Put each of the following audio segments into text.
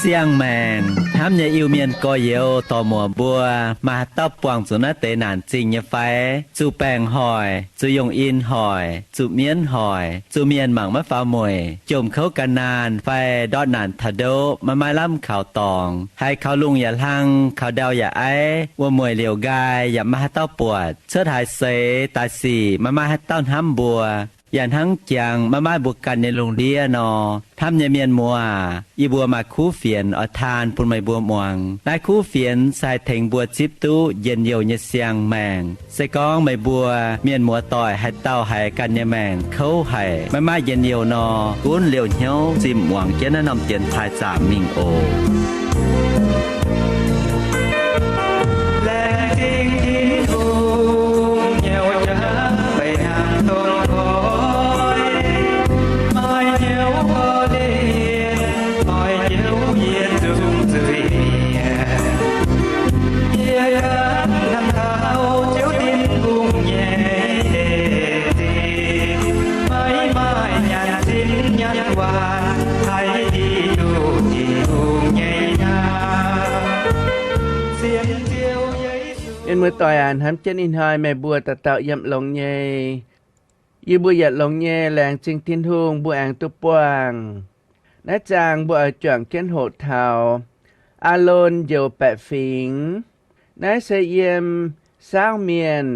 Siang-maengc hnamv nyei Iu-Mienh gorx-youz dorc-muoc mbuo, maaih haaix dauh buangh zuqc naaiv deix naanc zingh nyei fai? Zuqc baengc hoic, zuqc yongh in hoic, zuqc mienv hoic, zuqc mienh mangc maiv faaux mueic, jomc kouv gan naanh fai ndortv naanc taux ndoqv maiv maaih lamh kaux dorngx, haiz kaux lungh yaac hlang, kaux ndau yaac aiv, wuom-mueic liouc nqaai yaac maiv maaih haaix dauh buatc, cuotv haaix seix daaih sic maiv maaih haaix dauh hnamv mbuo, yaac hnangv jangx maiv maaih mbuo ganh nyei lungh ndiev nor. Hnamv nyei mienh muoz aac, yie mbuo maaih kuv fienx oix taan bun meih mbuo muangx. Naaiv kuv fienx se haih tengx mbuo zipv duqv njien-youh nyei siang-maengc. Se gorngv meih mbuo mienh muoz doic haaix dauh haiz ganh nyei maengc kouv haic, maiv maaih njien-youh nor, gunv liouh hnyouv zimh muangx jienv naaiv norm dienx taaih zaamc mingh oc. Laengz zingh Tin-Hungh nyei jauv fai hnangv dongh koiv, maaih hnyouv korv-lienh, maaih hnyouv yietc zungv zuiz-mienh. Yie ganh hnamv taux Ziouv Tin-Hungh nyei zingh, maiv maaih nyanc sin nyanc waanc haih hiuv duqv Tin-Hungh nyei nyaah. Mienh muoz-doic aac, hnamv jienv ih hnoi meih mbuo dauh dauh yiem longx nyei. Yie mbuo yietc longx nyei, laengz zingh Tin-Hungh mbuo aengx duqv buangh. Naaiv zaang mbuo oix juangc jienv hoqc taux Aalon njoux baeqc fingx. Naaiv se yiem Saauv Mienh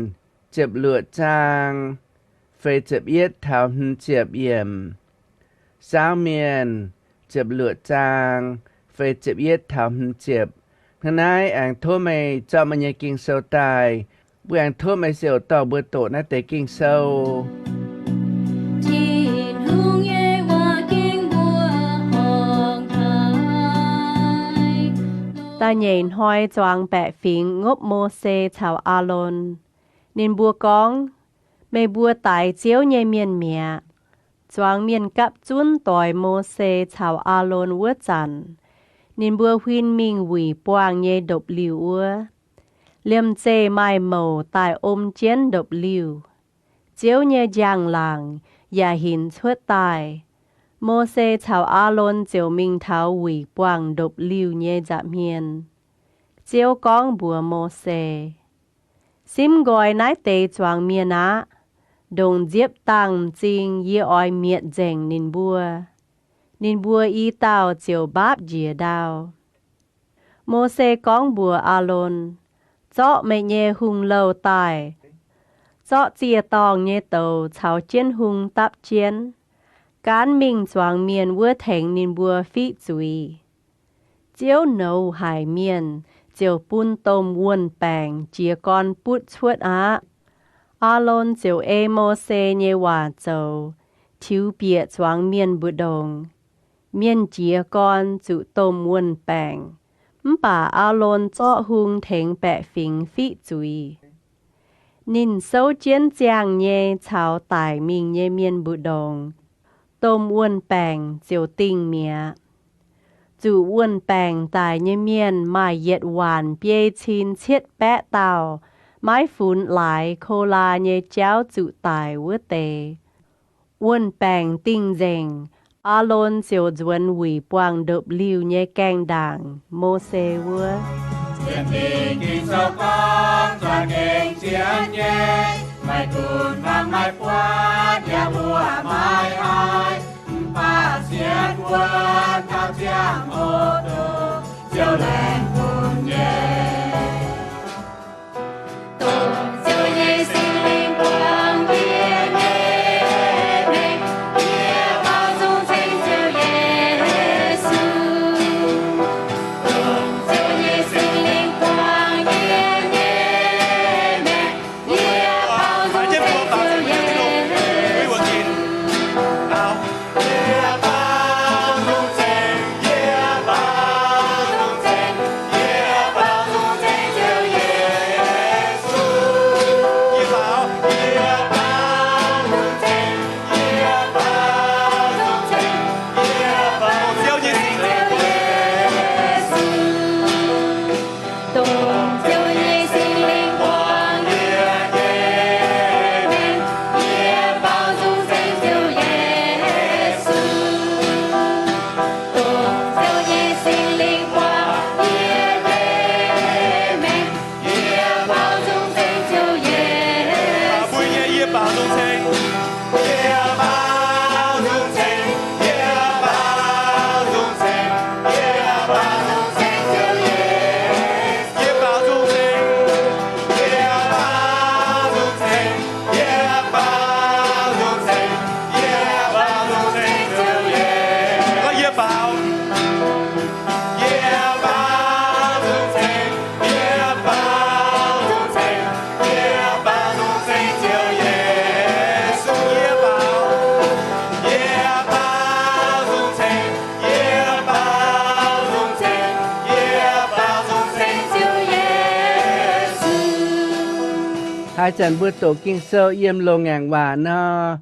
ziepc luoqc zaang feix ziepc yietv taux hmz ziepc yiemc. Saauv Mienh ziepc luoqc zaang feix ziepc yietv taux hmz ziepc. Hnangv naaiv aengx tov meih zorqv meih nyei Ging-Sou daaih. Mbuo aengx tov meih ziouc dorh mbuo doqc naaiv deix Ging-Sou. Tin-Hungh nyei waac ging mbuo horngc haic. Da'nyeic hnoi zuangx baeqc fingx ngopv Mose caux Aalon. Ninh mbuo gorngv, Meih mbuo daix Ziouv nyei mienh mi'aqv. Zuangx mienh gapv zunv doix Mose caux Aalon wuov zanc, ninh mbuo huin mingh wuic buangh nyei ndopv-liuh wuov. Liemh zeih maaih mouc daaih om jienv ndopv-liuh. Ziouv nyei njang-laangc yaac hinc cuotv daaih. Mose caux Aalon ziouc mingh taux wuic buangh ndopv-liuh nyei nza'hmien. Ziouv gorngv mbuox Mose, Simv nqoi naaiv deix zuangx mienh aqv. Ndongc nziepv dangh m'zing yie oix mietc nzengc ninh mbuo. Ninh mbuo i dauh ziouc mbaapv njiec ndau. Mose gorngv mbuox Aalon, Zorqv meih nyei hungh louh daaih. Zorqv ziec-dorngh nyei douz caux jienv hung dapv jienv, gaanv mingh zuangx mienh wuov tengx ninh mbuo fiqv zuiz. Ziouv nouz haic mienh ziouc bun domh wuon-baengc jiez gorn butv cuotv aqv. Aalon ziouc ei Mose nyei waac zoux, tiux bieqc zuangx mienh mbu'ndongx. Mienh jiez gorn zuqc domh wuon-baengc, mv baac Aalon zorqv hung tengx baeqc fingx fiqv zuiz. Ninh souv jienv ziangh nyei caux daic mingh nyei mienh mbu'ndongx, domh wuon-baengc ziouc dingh mi'aqv. Zuqc wuon-baengc daic nyei mienh maaih yietc waanc biei cin cietv baeqv dauh maiv funx laaix Kolaa nyei jauv zuqc daic wuov deix. Wuon-baengc dingh nzengc, Aalon ziouc nzuonx wuic buangh ndopv-liuh nyei gaengh ndaangc, Mose wuov. Sienx Fingx Ging-Sou gorngv, za'gengh sienx nyei, maiv gunv mangc maiv buatc yaac mbuoqc maiv haiz, mv baac sienx wuov taux ziangh hoc doqc, Ziouv laengz bun nyei. Haaix zanc mbuo doqc Ging-Sou yiem loz-ngaengc waac nor,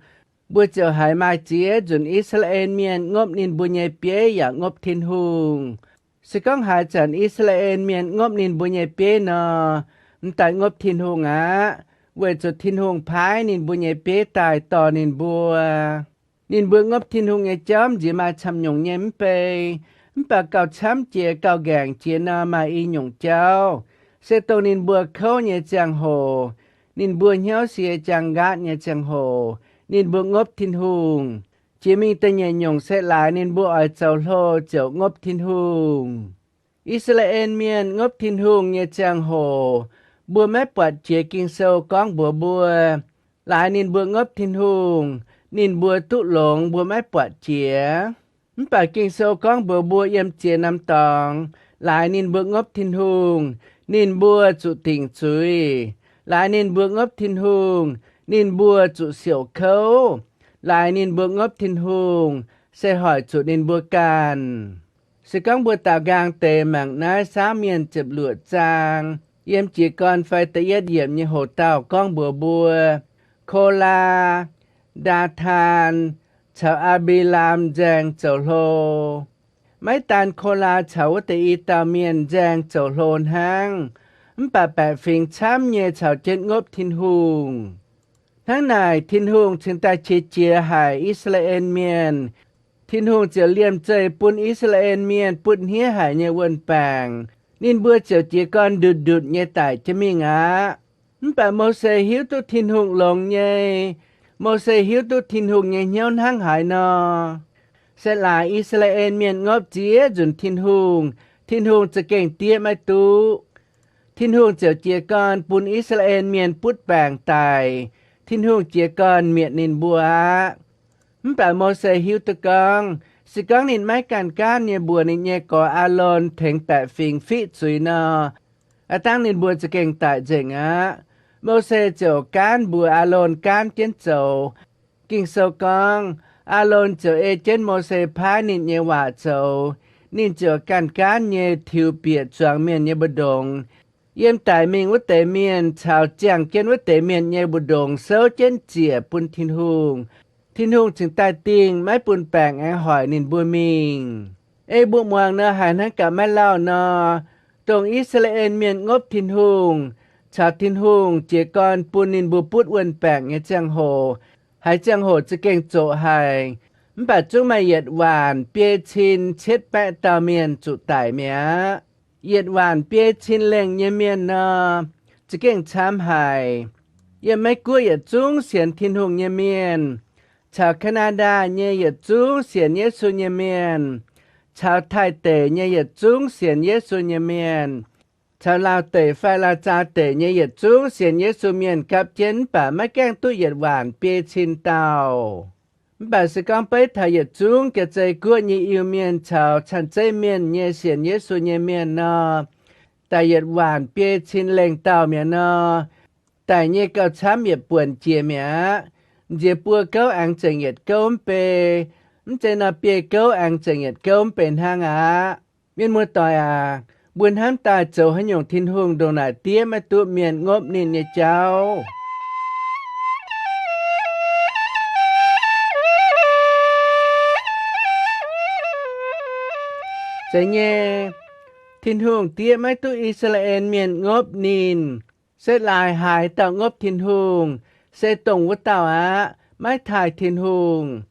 mbuo ziouc haiz maaih ziex nzunc I^saa^laa^en Mienh ngopv ninh mbuo nyei bieiv yaac ngopv Tin-Hungh. Se gorngv haaix zanc I^saa^laa^en Mienh ngopv ninh mbuo nyei bieiv nor, m'daaih ngopv Tin-Hungh aqv, weic zuqc Tin-Hungh paaiv ninh mbuo nyei bieiv daaih dorh ninh mbuo. Ninh mbuo ngopv Tin-Hungh nyei jauv nziex maaih camv nyungc nyei mv bei, mv baac gauh camv jiex gauh nqaengc jiex nor maaih i nyungc jauv, se dongh ninh mbuo kouv nyei ziangh hoc, ninh mbuo hnyouv sie jaang nqaatv nyei ziangh hoc, ninh mbuo ngopv Tin-Hungh. Jiex mingh da'nyeic nyungc se laaix ninh mbuo oix zoux hlo ziouc ngopv Tin-Hungh. I^saa^laa^en Mienh ngopv Tin-Hungh nyei ziangh hoc, mbuo maiv buatc jiex Ging-Sou gorngv mbuox mbuo, laaix ninh mbuo ngopv Tin-Hungh, ninh mbuo duqv longx mbuo maiv buatc jiex. Mv baac Ging-Sou gorngv mbuox mbuo yiem ziex norm dorngx, laaix ninh mbuo ngopv Tin-Hungh, ninh mbuo zuqc dingc zuiz. Laaix ninh mbuo ngopv Tin-Hungh, ninh mbuo zuqc siouc kouv. Laaix ninh mbuo ngopv Tin-Hungh, se hoic zuqc ninh mbuo ganh. Se gorngv mbuo daaux nqaang deix mangc naaiv Saauv Mienh ziepc luoqc zaang, yiem jiez gorn fai da'yietv yiemc nyei hoc dauh gorngv mbuox mbuo, Kolaa, Ndaa^taan, caux Aa^mbi^laam nzaeng zoux hlo. Maiv daan Kolaa caux wuov deix i dauh mienh nzaeng zoux hlo hnangv, mv baac baeqc fingx camv nyei caux jienv ngopv Tin-Hungh. Hnangv naaic, Tin-Hungh cingx daaih qiex jiez haic I^saa^laa^en Mienh. Tin-Hungh ziouc liemh zeih bun I^saa^laa^en Mienh butv hniev haic nyei wuon-baengc. Ninh mbuo ziouc jiez gorn ndutc-ndutc nyei daic jienv mingh aqv. Mv baac Mose hiuv duqv Tin-Hungh longx nyei. Mose hiuv duqv Tin-Hungh nyei hnyouv hnangv haaix nor. Se laaix I^saa^laa^en Mienh ngopv ziex nzunc Tin-Hungh, Tin-Hungh za'gengh diev maiv duqv. Tin-Hungh ziouc jiez gorn bun I^saa^laa^en Mienh butv baengc daic. Tin-Hungh jiez gorn mietc ninh mbuo aqv. Mv baac Mose hiuv duqv gorngv, se gorngv ninh maiv ganh gaanv nyei mbuox ninh nyei gorx, Aalon, tengx baeqc fingx fiqv zuiz nor, aav dangh ninh mbuo za'gengh daic nzengc aqv. Mose ziouc gaanv mbuox Aalon gaanv jienv zoux. Ging-Sou gorngv, Aalon ziouc ei jienv Mose paaiv ninh nyei waac zoux. Ninh ziouc ganh gaanv nyei tiux bieqc zuangx mienh nyei mbu'ndongx, yiem daic mingh wuov deix mienh caux ziangh jienv wuov deix mienh nyei mbu'ndongx souv jienv ziec bun Tin-Hungh. Tin-Hungh cingx daaih dingh maiv bun baengc aengx hoic ninh mbuo mingh. Ei mbuo muangx nor, haiz hnangv gaax maiv lauh nor, dongh I^saa^laa^en Mienh ngopv Tin-Hungh, caux Tin-Hungh jiez gorn bun ninh mbuo butv wuon-baengc nyei ziangh hoc, haaix ziangh hoc za'gengh zoqc haic. Mv baac zungv maaih yietc waanc biei cin cietv baeqv dauh mienh zuqc daic mi'aqv. Yietc waanc biei cin lengh nyei mienh nor, za'gengh camv haic. Yiem Meiv Guoqv yietc zungv sienx Tin-Hungh nyei mienh, caux Kaa^naa^ndaa nyei yietc zungv sienx Yesu nyei mienh, caux Taiv-Deic nyei yietc zungv sienx Yesu nyei mienh, caux Laauv-Deic fai Laauv-Zaa Deic nyei yietc zungv sienx Yesu mienh gapv jienv, mv baac maiv gaengh duqv yietc waanc biei cin dauh. Mv baac se gorngv beiv taux yietc zungv Jaav-Zei Guoqv nyei Iu-Mienh caux Caan-Zeiv Mienh nyei sienx Yesu nyei mienh nor, daic yietc waanc biei cin lengh dauh mi'aqv nor, daic nyei gauh camv yietc buonc jiex mi'aqv. Nziex buo gouv aengx zengc yietc gouv mv bei, mv zeiz nor biei gouv aengx zengc yietc gouv mv bei hnangv aqv. Mienh muoz-doic aac, mbuo hnamv daaih zoux haaix nyungc Tin-Hungh ndongc naaic diev maiv duqv mienh ngopv ninh nyei jauv? Zeiz nyei, Tin-Hungh diev maiv duqv I^saa^laa^en Mienh ngopv ninh. Se laaix haaix dauh ngopv Tin-Hungh, se dongh wuov dauh aqv, maiv taaih Tin-Hungh.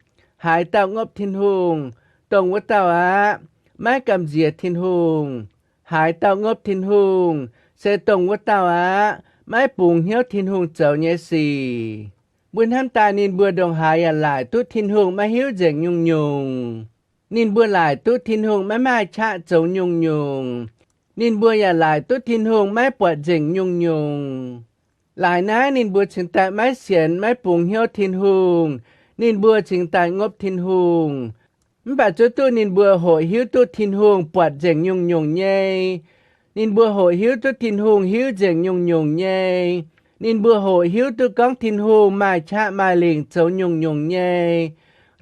Haaix dauh ngopv Tin-Hungh, dongh wuov dauh aqv, maiv gamh nziex Tin-Hungh. Haaix dauh ngopv Tin-Hungh, se dongh wuov dauh aqv, maiv bungx hnyouv Tin-Hungh zoux nyei sic. Mbuo hnamv daaih ninh mbuo ndongc haaix yaac laaic duqv Tin-Hungh maiv hiuv nzengc nyungc-nyungc. Ninh mbuo laaic duqv Tin-Hungh maiv maaih qaqv zoux nyungc-nyungc. Ninh mbuo yaac laaic duqv Tin-Hungh maiv buatc nzengc nyungc-nyungc. Laaix naaiv ninh mbuo cingx daaih maiv sienx, maiv bungx hnyouv Tin-Hungh. Ninh mbuo cingx daaih ngopv Tin-Hungh. Mv baac zuov duqv ninh mbuo hoqc hiuv duqv Tin-Hungh buatc nzengc nyungc-nyungc nyei. Ninh mbuo hoqc hiuv duqv Tin-Hungh hiuv nzengc nyungc-nyungc nyei. Ninh mbuo hoqc hiuv duqv gorngv Tin-Hungh maaih qaqv maaih lingc zoux nyungc-nyungc nyei.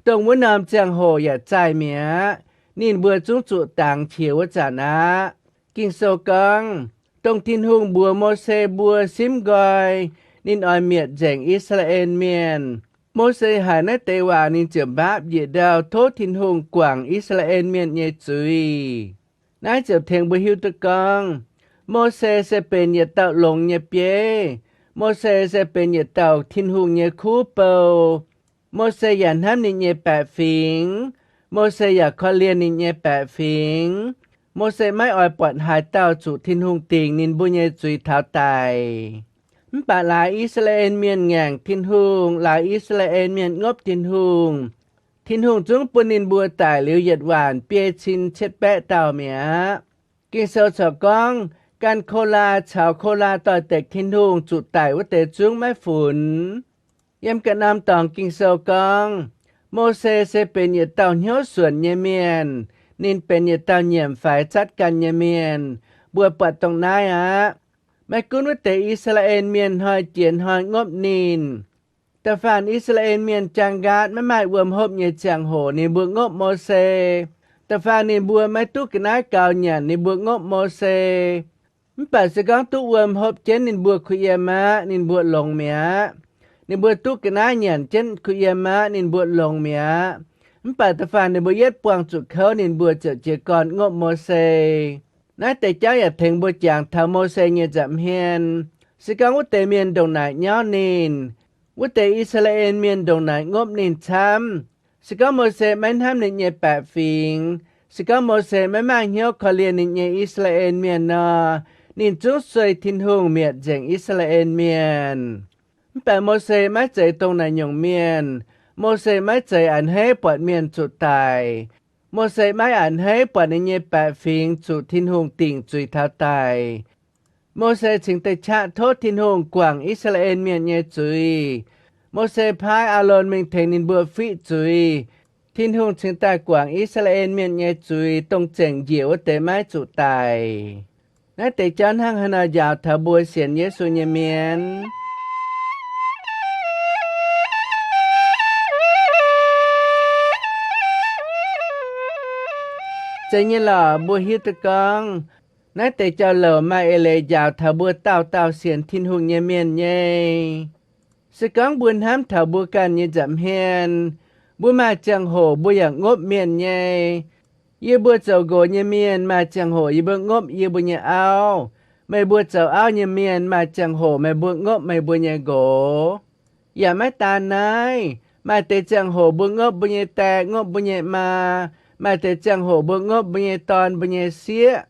Dongh wuov norm ziangh hoc yaac zaih mi'aqv. Ninh mbuo zungv zuqc dangx qiex wuov zanc aqv. Ging-Sou gorngv, dongh Tin-Hungh mbuox Mose mbuo simv nqoi, Ninh oix mietc nzengc I^saa^laa^en Mienh. Mose haiz naaiv deix waac, ninh ziouc mbaapv njiec ndau tov Tin-Hungh guangc I^saa^laa^en Mienh nyei zuiz. Naaiv ziouc tengx mbuo hiuv duqv gorngv, Mose se benx yietc dauh longx nyei bieiv. Mose se benx yietc dauh Tin-Hungh nyei kuv bou. Mose yaac hnamv ninh nyei baeqc fingx. Mose yaac korv-lienh ninh nyei baeqc fingx. Mose maiv oix buatc haaix dauh zuqc Tin-Hungh dingc ninh mbuo nyei zuiz taux daic. Mv baac laaix I^saa^laa^en Mienh ngaengc Tin-Hungh, laaix I^saa^laa^en Mienh ngopv Tin-Hungh, Tin-Hungh zungv bun ninh mbuo daic liuz yietc waanc biei cin cietv baeqv dauh mi'aqv. Ging-Sou corc gorngv, ganh Ko^laa caux Ko^laa doix-dekc Tin-Hungh zuqc daic wuov deix zungv maiv funx. Yiem ga'naaiv norm dorngx Ging-Sou gorngv, Mose se benx yietc dauh hnyouv suonc nyei mienh. Ninh benx yietc dauh nyiemc faix zatv ganh nyei mienh. Mbuo buatc dongh naaiv aqv. Maiv gunv wuov deix I^saa^laa^en Mienh hnoi jiex hnoi ngopv ninh. Da'faanh I^saa^laa^en Mienh jaang nqaatv maiv maaih wuom hopv nyei ziangh hoc ninh mbuo ngopv Mose. Da'faanh ninh mbuo maiv duqv ga'naaiv gaux nyanc ninh mbuo ngopv Mose. Mv baac se gorngv duqv wuom hopv jienv ninh mbuo kuh yiem aqv, ninh mbuo longx mi'aqv. Ninh mbuo duqv ga'naaiv nyanc jienv kuh yiem aqv, ninh mbuo longx mi'aqv. Mv baac da'faanh ninh mbuo yietv buangh zuqc kouv ninh mbuo ziouc jiez gorn ngopv Mose. Naaiv deix jauv yaac tengx mbuo jangx taux Mose nyei nza'hmien. Se gorngv wuov deix mienh ndongc naaic nyauv ninh, wuov deix I^saa^laa^en Mienh ndongc naaic ngopv ninh camv. Se gorngv Mose maiv hnamv ninh nyei baeqc fingx, se gorngv Mose maiv maaih hnyouv korv-lienh ninh nyei I^saa^laa^en Mienh nor, ninh zungv sueih Tin-Hungh mietc nzengc I^saa^laa^en Mienh. Mv baac Mose maiv zeiz dongh naaic nyungc mienh. Mose maiv zeiz a'hneiv buatc mienh zuqc daic. Mose maiv a'hneiv buatc ninh nyei baeqc fingx zuqc Tin-Hungh dingc zuiz taux daic. Mose cingx daaih qaqv tov Tin-Hungh guangc I^saa^laa^en Mienh nyei zuiz. Mose paaiv Aalon mingh tengx ninh mbuo fiqv zuiz. Tin-Hungh cingx daaih guangc I^saa^laa^en Mienh nyei zuiz, dongh zengc njiec wuov deix maiv zuqc daic. Naaiv deix jauv hnangv haaix nor njaaux taux mbuo sienx Yesu nyei mienh? Zeiz nyei lorqc, mbuo hiuv duqv gorngv naaiv deix jauv-louc maaih eix leiz njaaux taux mbuo dauh dauh sienx Tin-Hungh nyei mienh nyei. Se gorngv mbuo hnamv taux mbuo ganh nyei nza'hmien, mbuo maaih ziangh hoc mbuo yaac ngopv mienh nyei. Yie mbuo zoux nqox nyei mienh maaih ziangh hoc yie mbuo ngopv yie mbuo nyei auv. Meih mbuo zoux auv nyei mienh maaih ziangh hoc meih mbuo ngopv meih mbuo nyei nqox. Yaac maiv daan naaiv, maaih deix ziangh hoc mbuo ngopv mbuo nyei die, ngopv mbuo nyei maa. Maaih deix ziangh hoc mbuo ngopv mbuo nyei dorn, mbuo nyei sieqv.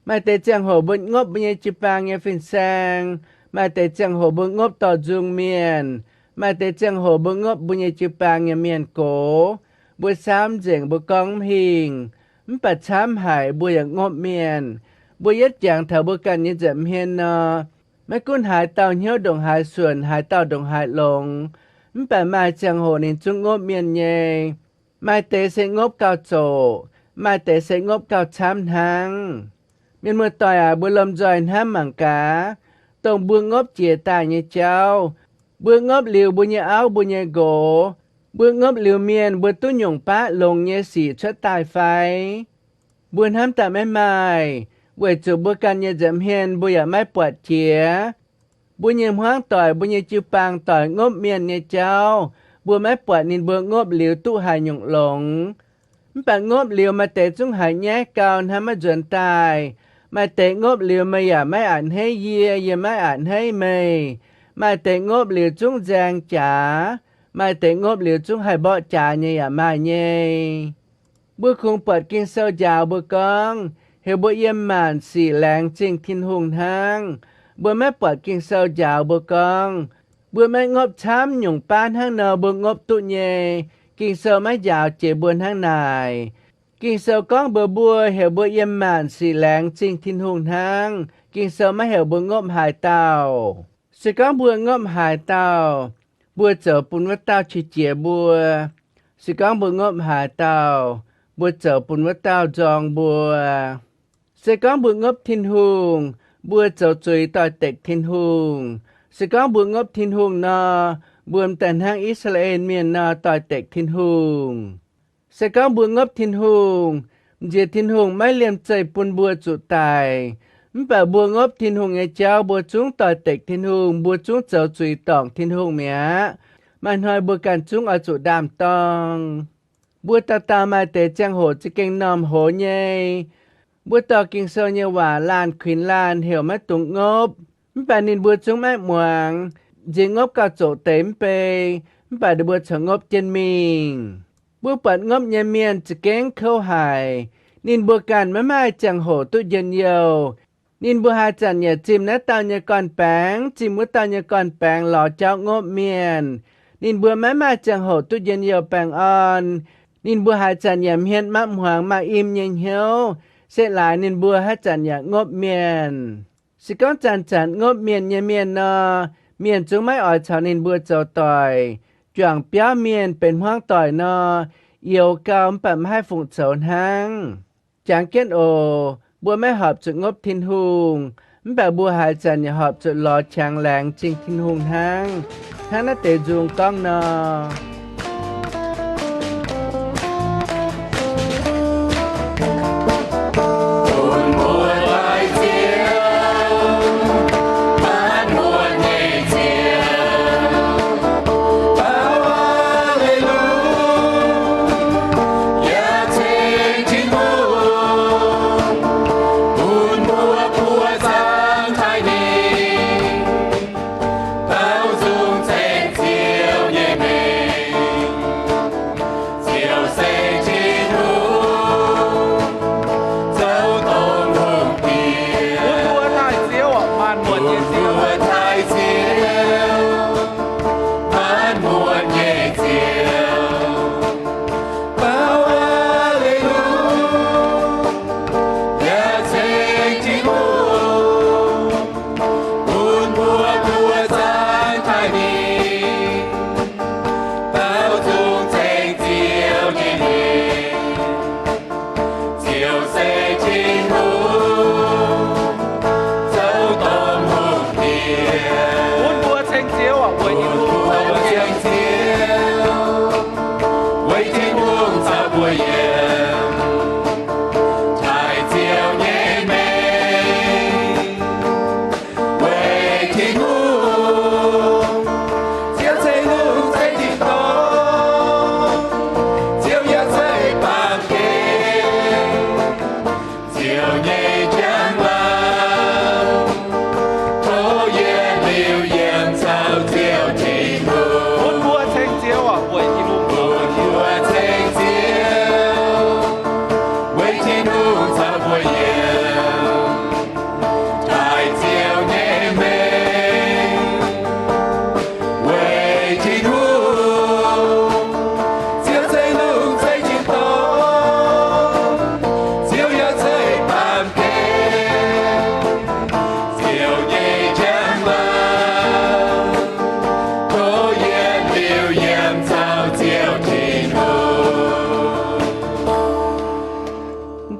Maaih deix ziangh hoc mbuo ngopv mbuo nyei jiu-baang nyei fin-saeng. Maaih deix ziangh hoc mbuo ngopv dorh nzung mienh. Maaih deix ziangh hoc mbuo ngopv mbuo nyei jiu-baang nyei mienh gox. Mbuo samv nzengc, mbuo gorngv mv hingh. Mv baac camv haic mbuo yaac ngopv mienh. Mbuo yietv jangx taux mbuo ganh nyei nza'hmien nor, maiv gunv haaix dauh hnyouv ndongc haaix suonc, haaix dauh ndongc haaix longx, mv baac maaih ziangh hoc ninh zungv ngopv mienh nyei. Maaih deix se ngopv gauh zoqc, maaih deix se ngopv gauh camv hnangv. Mienh muoz-doic aac, mbuo lomh nzoih hnamv mangc gaax, dongh mbuo ngopv jiex daaih nyei jauv, mbuo ngopv liuz mbuo nyei auv mbuo nyei nqox, mbuo ngopv liuz mienh, mbuo duqv nyungc baav longx nyei sic cuotv daaih fai? Mbuo hnamv daaih maiv maaih, weic zuqc mbuo ganh nyei nza'hmien mbuo yaac maiv buatc jiex. Mbuo nyei hmuangv doic, mbuo nyei jiu-baang doic ngopv mienh nyei jauv, mbuo maiv buatc ninh mbuo ngopv liuz duqv haaix nyungc longx. Mv baac ngopv liuz maaih deix zungv haiz nyaiv gau, hnamv maiv nzuonx daaih. Maaih deix ngopv liuz meih yaac maiv a'hneiv yie, yie maiv a'hneiv meih. Maaih deix ngopv liuz zungv nzaeng jaax. Maaih deix ngopv liuz zungv haih mborqv jaax nyei yaac maaih nyei. Mbuo kungx buatc Ging-Sou njaaux mbuo gorngv, heuc mbuo yiem maanc sic laengz zingh Tin-Hungh hnangv. Mbuo maiv buatc Ging-Sou njaaux mbuo gorngv, mbuo maiv ngopv camv nyungc baav hnangv nor mbuo ngopv duqv nyei. Ging-Sou maiv njaaux jiex mbuo hnangv naaic. Ging-Sou gorngv mbuox mbuo, heuc mbuo yiem maanc sic laengz zingh Tin-Hungh hnangv. Ging-Sou maiv heuc mbuo ngopv haaix dauh. Se gorngv mbuo ngopv haaix dauh, mbuo zoux bun wuov dauh qiex jiez mbuo. Se gorngv mbuo ngopv haaix dauh, mbuo zoux bun wuov dauh nzorng mbuo. Se gorngv mbuo ngopv Tin-Hungh, mbuo zoux zuiz doix-dekc Tin-Hungh. Se gorngv mbuo ngopv Tin-Hungh nor, mbuo m'daaih hnangv I^saa^laa^en Mienh nor doix-dekc Tin-Hungh. Se gorngv mbuo ngopv Tin-Hungh, m'nziex Tin-Hungh maiv liemh zeih bun mbuo zuqc daic. Mv baac mbuo ngopv Tin-Hungh nyei jauv, mbuo zungv doix-dekc Tin-Hungh, mbuo zungv zoux zuiz dorngc Tin-Hungh mi'aqv. Maaih hnoi mbuo ganh zungv oix zuqc ndaam-dorng. Mbuo dauh dauh maaih deix ziangh hoc za'gengh normh hoz nyei. Mbuo dorh Ging-Sou nyei waac laanh kuinx laanh heuc maiv dungx ngopv, mv baac ninh mbuo zungv maiv muangx. Nziex ngopv gauh zoqc deix mv bei, mv baac ninh mbuo corc ngopv jienv mingh. Mbuo buatc ngopv nyei mienh za'gengh kouv haic. Ninh mbuo ganh maiv maaih ziangh hoc duqv njien-youh. Ninh mbuo haaix zanc yaac zimh naaiv dauh nyei gorn-baengx, zimh wuov dauh nyei gorn-baengx lorz jauv ngopv mienh. Ninh mbuo maiv maaih ziangh hoc duqv njien-youh baengh orn. Ninh mbuo haaix zanc yaac hmien maiv hmuangx, maaih im nyei hnyouv, se laaix ninh mbuo haaix zanc yaac ngopv mienh. Se gorngv zanc-zanc ngopv mienh nyei mienh nor, mienh zungv maiv oix caux ninh mbuo zoux doic. Juangc biauv mienh benx hmuangv doic nor, youx gau mv baac maiv haih fungc coux hnangv. Jangx jienv oc. Mbuo maiv horpc zuqc ngopv Tin-Hungh, mv baac mbuo haaix zanc yaac horpc zuqc lorz qangx laengz zingh Tin-Hungh hnangv. Hnangv naaiv deix nzung gorngv nor,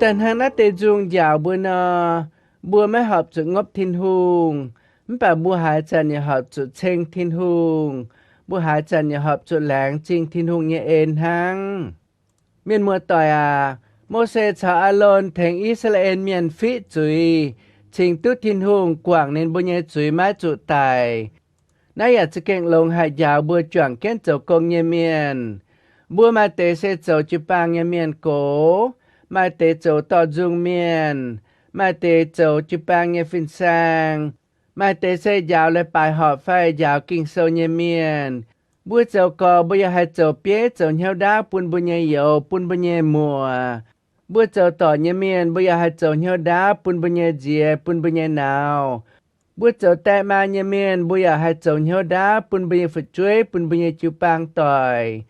daaih hnangv naaiv deix nzung njaaux mbuo nor, mbuo maiv horpc zuqc ngopv Tin-Hungh, mv baac mbuo haaix zanc yaac horpc zuqc ceng Tin-Hungh. Mbuo haaix zanc yaac horpc zuqc laengz zingh Tin-Hungh nyei en hnangv. Mienh muoz-doic aac, Mose caux Aalon tengx I^saa^laa^en Mienh fiqv zuiz, cingx duqv Tin-Hungh guangc ninh mbuo nyei zuiz maiv zuqc daic. Naaiv yaac za'gengh longx haic njaaux mbuo juangc jienv zoux gong nyei mienh. Mbuo maaih deix se zoux jiu-baang nyei mienh gox, maaih deix zoux dorh nzung mienh, maaih deix zoux jiu-baang nyei fin-saeng, maaih deix se njaaux leiz-baaix horpc fai njaaux Ging-Sou nyei mienh. Mbuo zoux gorx mbuo yaac haih zoux bieiv zoux hnyouv ndaauv bun mbuo nyei youz, bun mbuo nyei muoc. Mbuo zoux dorc nyei mienh mbuo yaac haih zoux hnyouv ndaauv bun mbuo nyei nziez, bun mbuo nyei nauz. Mbuo zoux die maa nyei mienh mbuo yaac haih zoux hnyouv ndaauv bun mbuo nyei fu'jueiv, bun mbuo nyei jiu-baang doic.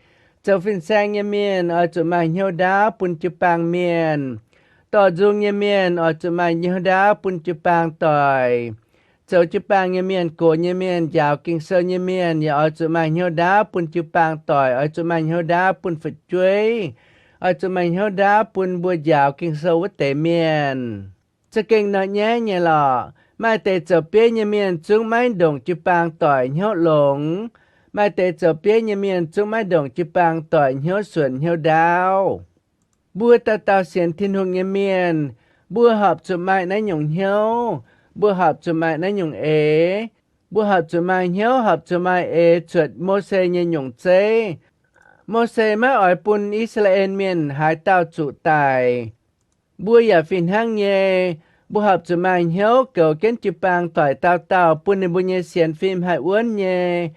Zoux fin-saeng nyei mienh oix zuqc maaih hnyouv ndaauv bun jiu-baang mienh. Dorh nzung nyei mienh oix zuqc maaih hnyouv ndaauv bun jiu-baang doic. Zoux jiu-baang nyei mienh, gox nyei mienh, njaaux Ging-Sou nyei mienh yaac oix zuqc maaih hnyouv ndaauv bun jiu-baang doic, oix zuqc maaih hnyouv ndaauv bun fu'jueiv, oix zuqc maaih hnyouv ndaauv bun mbuo njaaux Ging-Sou wuov deix mienh. Za'gengh nor nyaiv nyei lorqc. Maaih deix zoux bieiv nyei mienh zungv maiv ndongc jiu-baang doic hnyouv longx. Maaih deix zoux bieiv nyei mienh zungv maiv ndongc jiu-baang doic hnyouv suonc hnyouv ndaauv. Mbuo dauh dauh sienx Tin-Hungh nyei mienh, Mbuo horpc zuqc maaih naaiv nyungc hnyouv. Mbuo horpc zuqc maaih naaiv nyungc eix. Mbuo horpc zuqc maaih hnyouv, horpc zuqc maaih eix zuotc Mose nyei nyungc zeiv. Mose maiv oix bun I^saa^laa^en Mienh haaix dauh zuqc daic. Mbuo yaac fih hnangv nyei. Mbuo horpc zuqc maaih hnyouv goux jienv jiu-baang doic dauh dauh, bun ninh mbuo nyei sienx fim haih wuonv nyei,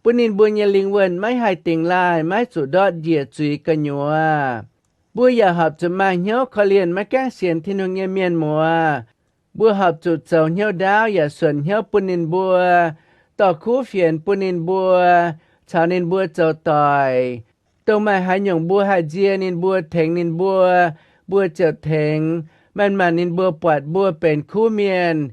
bun ninh mbuo nyei lingh wuonh maiv haih dingx laaih, maiv zuqc ndortv njiec zuiz gu'nyuoz. Mbuo yaac horpc zuqc maaih hnyouv korv-lienh maiv gaengh sienx Tin-Hungh nyei mienh muoz. Mbuo horpc zuqc zoux hnyouv ndaauv yaac suonc hnyouv bun ninh mbuo, dorh kuv fienx bun ninh mbuo, caux ninh mbuo zoux doic. Dongh maaih haaix nyungc mbuo haih nzie ninh mbuo, tengx ninh mbuo, mbuo ziouc tengx. Maanc-maanc ninh mbuo buatc mbuo benx kuv mienh,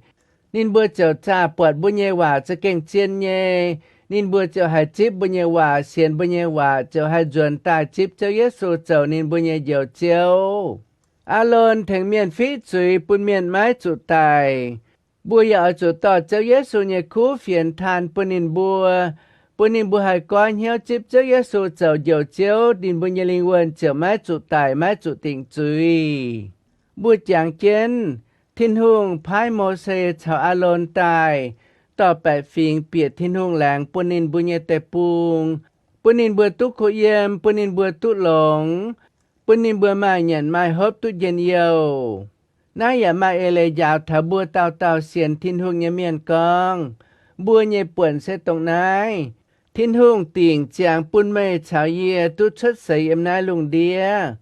ninh mbuo ziouc zaah buatc mbuo nyei waac za'gengh zien nyei. Ninh mbuo ziouc haih zipv mbuo nyei waac, sienx mbuo nyei waac, ziouc haih nzuonx daaih zipv Ziouv Yesu zoux ninh mbuo nyei Njoux Ziouv. Aalon tengx mienh fiqv zuiz bun mienh maiv zuqc daic. Mbuo yaac oix zuqc dorh Ziouv Yesu nyei kuv fienx taan bun ninh mbuo, bun ninh mbuo haih goiv hnyouv zipv Ziouv Yesu zoux Njoux Ziouv, ninh mbuo nyei lingh wuonh ziouc maiv zuqc daic, maiv zuqc dingc zuiz. Mbuo jangx jienv, Tin-Hungh paaiv Mose caux Aalon daaih, dorh baeqc fingx bieqc Tin-Hungh laengz bun ninh mbuo nyei deic-bung, bun ninh mbuo duqv kuh yiem, bun ninh mbuo duqv longx, bun ninh mbuo maaih nyanc maaih hopv duqv njien-youh. Naaiv yaac maaih eix leiz njaaux taux mbuo dauh dauh sienx Tin-Hungh nyei mienh gorngv, mbuo nyei buonc se dongh naaiv. Tin-Hungh dingc ziangx bun meih caux yie duqv cuotv seix yiem naaiv lungh ndiev.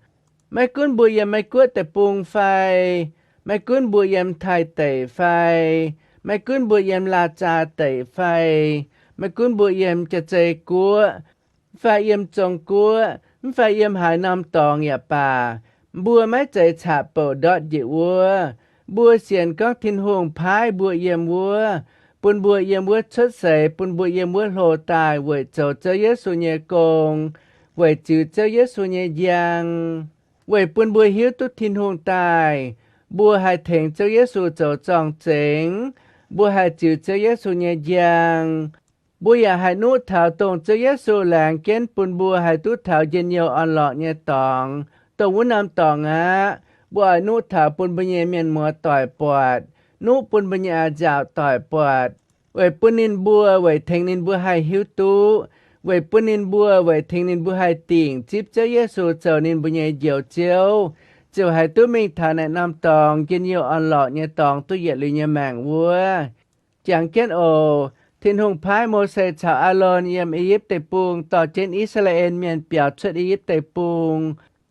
Maiv gunv mbuo yiem Meiv-Guoqv deic-bung fai, maiv gunv mbuo yiem Taiv deic fai, maiv gunv mbuo yiem Laac Zaa deic fai, maiv gunv mbuo yiem Jaa-Zei Guoqv, mv fai yiem Zong Guoqv, mv fai yiem haaix norm dorngx yaac baac, mbuo maiv zeiz caqv-bouc ndortv njiec wuov. Mbuo sienx gorngv Tin-Hungh paaiv mbuo yiem wuov, bun mbuo yiem wuov cuotv seix, bun mbuo yiem wuov hlo daaih weic zoux Ziouv Yesu nyei gong, weic ziux Ziouv Yesu nyei njang, weic bun mbuo hiuv duqv Tin-Hungh daaih, mbuo haih tengx Ziouv Yesu zoux zorng-zengx, mbuo haih ziux Ziouv Yesu nyei njang. Mbuo yaac haih nuqv taux dongh Ziouv Yesu laengz jienv bun mbuo haih duqv taux njien-youh orn-lorqc nyei dorngx, dongh wuov norm dorngx aqv. Mbuo oix nuqv taux bun mbuo nyei mienh muoz doic buatc, nuqv bun mbuo nyei a'nziaauc doic buatc, weic bun ninh mbuo, weic tengx ninh mbuo haih hiuv duqv, weic bun ninh mbuo, weic tengx ninh mbuo haih dingc zipv Ziouv Yesu zoux ninh mbuo nyei Njoux Ziouv, ziouc haih duqv mingh taux naaic norm dorngx, njien-youh orn-lorqc nyei dorngx, duqv yietc liuz nyei maengc wuov. Jangx jienv oc. Tin-Hungh paaiv Mose caux Aalon yiem I^yipv Deic-Bung dorh jienv I^saa^laa^en Mienh biaux cuotv I^yipv Deic-Bung.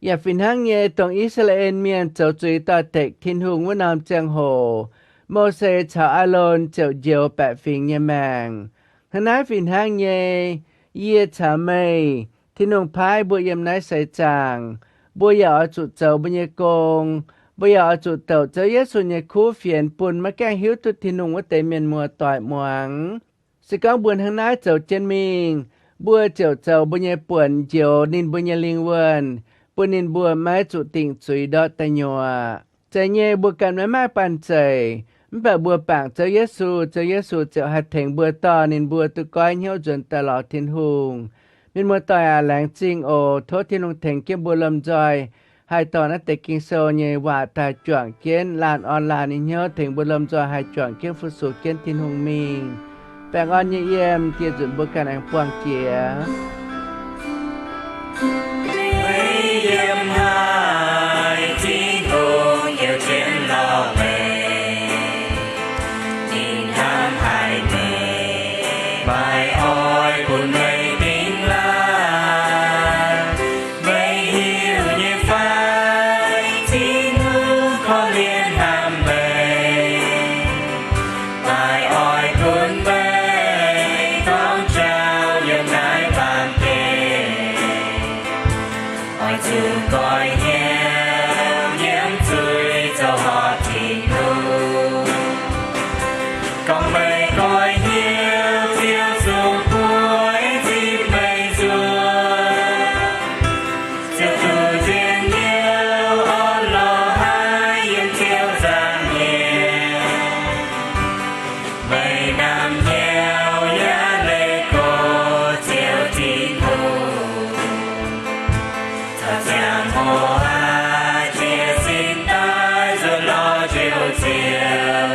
Yaac fih hnangv nyei, dongh I^saa^laa^en Mienh zoux zuiz doix-dekc Tin-Hungh wuov norm ziangh hoc, Mose caux Aalon ziouc njoux baeqc fingx nyei maengc. Hnangv naaiv fih hnangv nyei, yie caux meih, Tin-Hungh paaiv mbuo yiem naaiv seix zaangc, mbuo yaac oix zuqc zoux mbuo nyei gong. Mbuo yaac oix zuqc douc Ziouv Yesu nyei kuv fienx bun maiv gaengh hiuv duqv Tin-Hungh wuov deix mienh muoz doic muangx. Se gorngv mbuo hnangv naaiv zoux jienv mingh, mbuo ziouc zoux mbuo nyei buonc njoux ninh mbuo nyei lingh wuonh, bun ninh mbuo maiv zuqc dingc zuiz ndortv da'nyuoqc. Zeiz nyei, mbuo ganh maiv maaih banh zeic, mv baac mbuo bangc Ziouv Yesu, Ziouv Yesu ziouc haih tengx mbuo dorh ninh mbuo duqv goiv hnyouv nzuonx daaih lorz Tin-Hungh. Mienh muoz doic aac, laengz zingh oc. Tov Tin-Hungh tengx jienv mbuo lomh nzoih haih dorh naaiv deix Ging-Sou nyei waac daaih juangc jienv laanh orn laanh nyei hnyouv, tengx mbuo lomh nzoih haih juangc jienv fu-sux jienv Tin-Hungh mingh. Baengh orn nyei yiem, dieh nzunc mbuo ganh aengx buangh jiex. Meih yiem haaix, Tin-Hungh yiem jienv lorz meih. Ninh hnamv haic meih, maiv oix bun meih dingx laaih. Meih hiuv nyei fai, Tin-Hungh korv-lienh hnamv meih, maiv oix bun meih gorngv jauv yiem naaiv baamh Ziouv,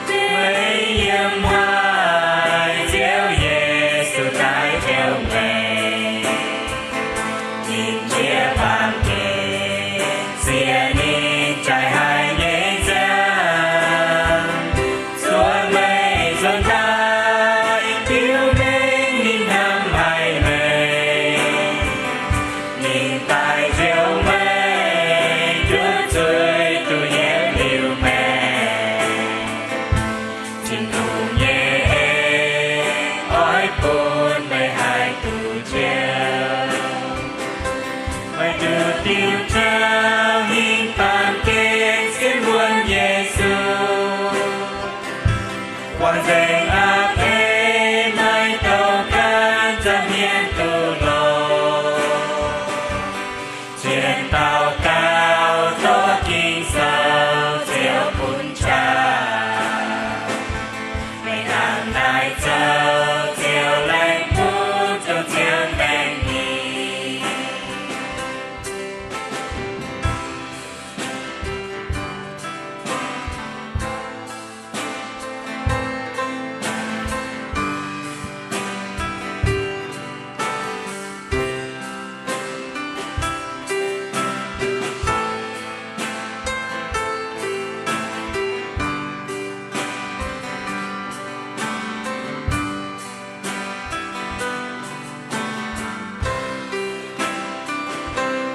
meih yiem haaix, Ziouv Yesu daaih taux meih, ninh jiex baamh gen, sienx ninh jaaix haic nyei ziangh, zuov meih nzuonx daaih, biux mengh ninh hnamv haic meih. Ninh daaih njoux meih, nduov zuiz duqv yietv liuz maengc. Tin-Hungh nyei en oix bun meih haih duqv njoux. Meih duqv diuh jauv hingh baamh gen sienx wuonv Yesu. Guangc nzengc a'hneiv, meih douh gan nza'hmien duqv longx. Zien daux gaux tov Ging-Sou Ziouv bun qaqv. Meih hnangv naaic zoux, Ziouv laengz bun zungv ziangh maengc ninh.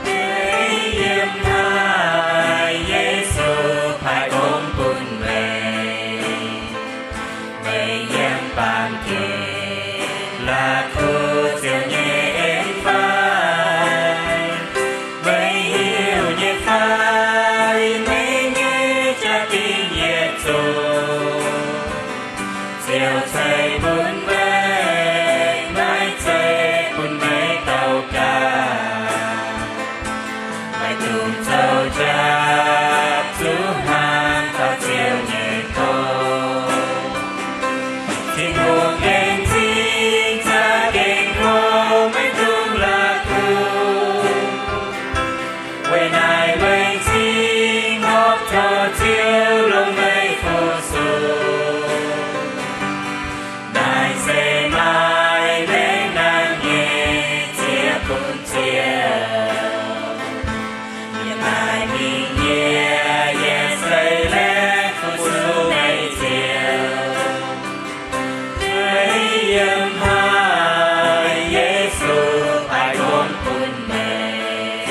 Meih yiem naaic, Yesu paaiv gomv bun meih. Meih yiem baamh gen la'kuqv Ziouv nyei en fai? Meih hiuv nyei fai, meih nyei jaa-dingh yietc zungv Ziouv ceix bun meih, maiv zeiz bun meih douc gaax. Maiv dungx zoux jaax zuqc hnaangx taux Ziouv nyei gong. Tin-Hungh gengh zingh za'gengh kouv, maiv dungx la'kuqv. Weic naaiv meih cingx horpc taux Ziouv longc meih fu-sux. Naaiv se maaih mengh naanc nyei ziex bun Ziouv. Yiem naaiv mingh nyei yaac se laengz fu-sux meih Ziouv. Meih yiem haaix, Yesu paaiv gomv bun meih.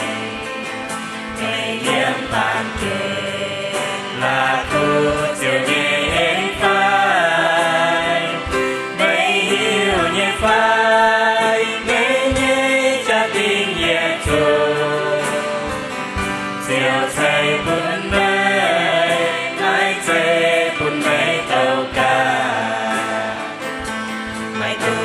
Meih yiem baamh gen la'kuqv Ziouv nyei en fai? Meih hiuv nyei fai? Meih nyei jaa-dingh yietc zungv Ziouv ceix bun meih, maiv zeiz bun meih douc gaax. Maiv dungx